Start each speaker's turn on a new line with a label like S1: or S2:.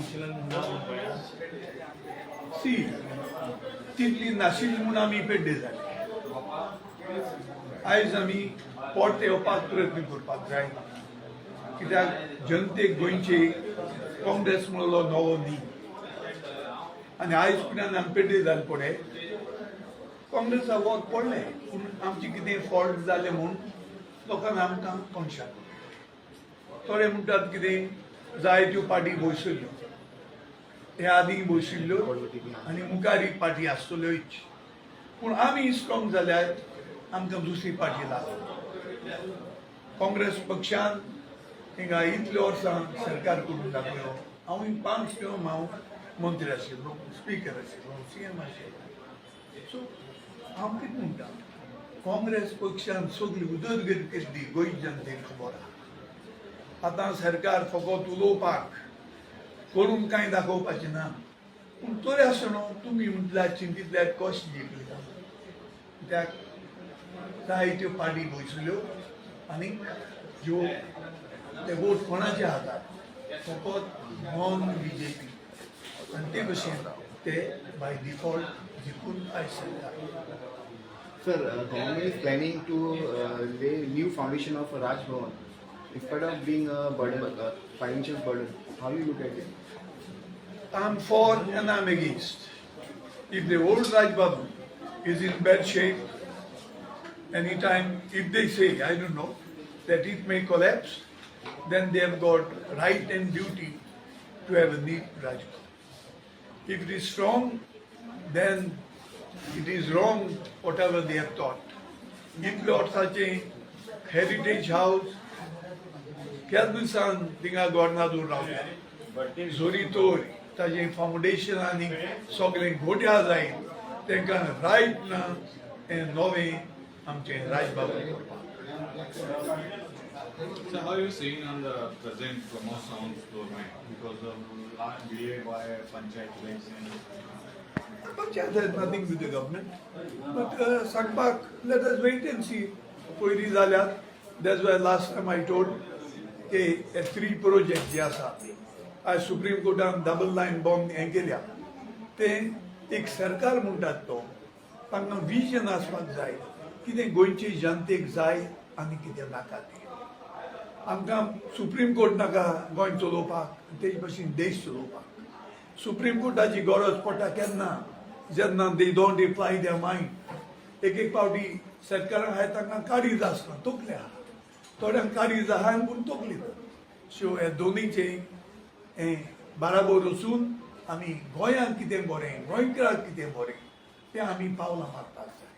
S1: कावन्सिलान ना गोंयांत.
S2: सी, तितली नाशिल्ली म्हूण आमी पेड्डे जाले. आयज आमी पोट येवपाक प्रयत्न करपाक जाय, कित्याक जनतेक गोंयची काँग्रेस म्हणलो नवो न्ही. आनी आयज पर्यंत आमी पेड्डे जाले पळय, काँग्रेसा वत पडलें, पूण आमचें कितें फॉल्ट जालें म्हूण लोकांक आमकां कोणशाक. थोडे म्हणटात कितें जायत्यो पार्टी बसयल्यो, हे आदीं बशिल्ल्यो आनी मुखार पार्टी आसतल्योच, पूण आमी स्ट्रॉंग जाल्यार आमकां दुसरी पार्टी लागना. काँग्रेस पक्षान हिंगा इतल्या वर्सां सरकार करून दाखयलो. हांव 5 टर्म हांव मंत्री आशिल्लो, स्पिकर आशिल्लो, सीएम आशिल्लो. सो हांव कितें म्हणटा, काँग्रेस पक्षान सगळी उदरगत केल्ली गोंय जनतेक खबर आहा. आतां सरकार फकत उलोवपाक, करून कांय दाखोवपाचें ना. पूण तरी आसतना तुमी म्हटल्यार चिंतितल्यार कशें जिखली? कित्याक जायत्यो पार्टी बसल्यो आनी ज्यो ते वोट कोणाचे हातात? फकत नॉन बीजेपी. आनी ते भशेन ते बाय डिफॉल्ट जिखून आयज सरकार.
S3: Sir, government is planning to lay new foundation of Raj Bhavan. In spite of being a burden, financial burden, how you look at it?
S2: I'm for and I'm against. If the old Raj Bhavan is in bad shape, anytime, if they say, I don't know, that it may collapse, then they have got right and duty to have a new Raj Bhavan. If it is strong, then it is wrong whatever they have thought. इतले वर्साचे heritage house केन्ना दिसान थिंगा गोवर्नादूर रावता. जोरी तर ताजें foundation आनी सगळें गोट्या जाय, तांकां रायट ना हें नवें आमचें राजभवन करपाक.
S4: So how are you seeing on the present Pramod Sawant's government because of delay by panchayat election?
S2: Panchayat has nothing with the government. But सांगपाक, let us wait and see. पयलीं जाल्यार, that's why last time I told की हे three project जे आसा, आयज supreme कोर्टान double line bomb हें केल्या, तें एक सरकार म्हणटात तो तांकां विजन आसपाक जाय, कितें गोंयचे जनतेक जाय आनी कितें नाका तें. आमकां सुप्रीम कोर्ट नाका गोंय चलोवपाक, तेज भशेन देश चलोवपाक सुप्रीम कोर्टाची गरज पडटा केन्ना? जेन्ना they don't apply their mind. एक एक फावटी सरकारान आहाय तांकां काडीज आसना, तकली आहा. थोड्यांक काडीज आहा पूण तकली ना. सो हे दोनीचे हें बाराबर वचून आमी गोंयांक कितें बरें, गोंयकाराक कितें बरें, तें आमी पावलां मारपाक जाय.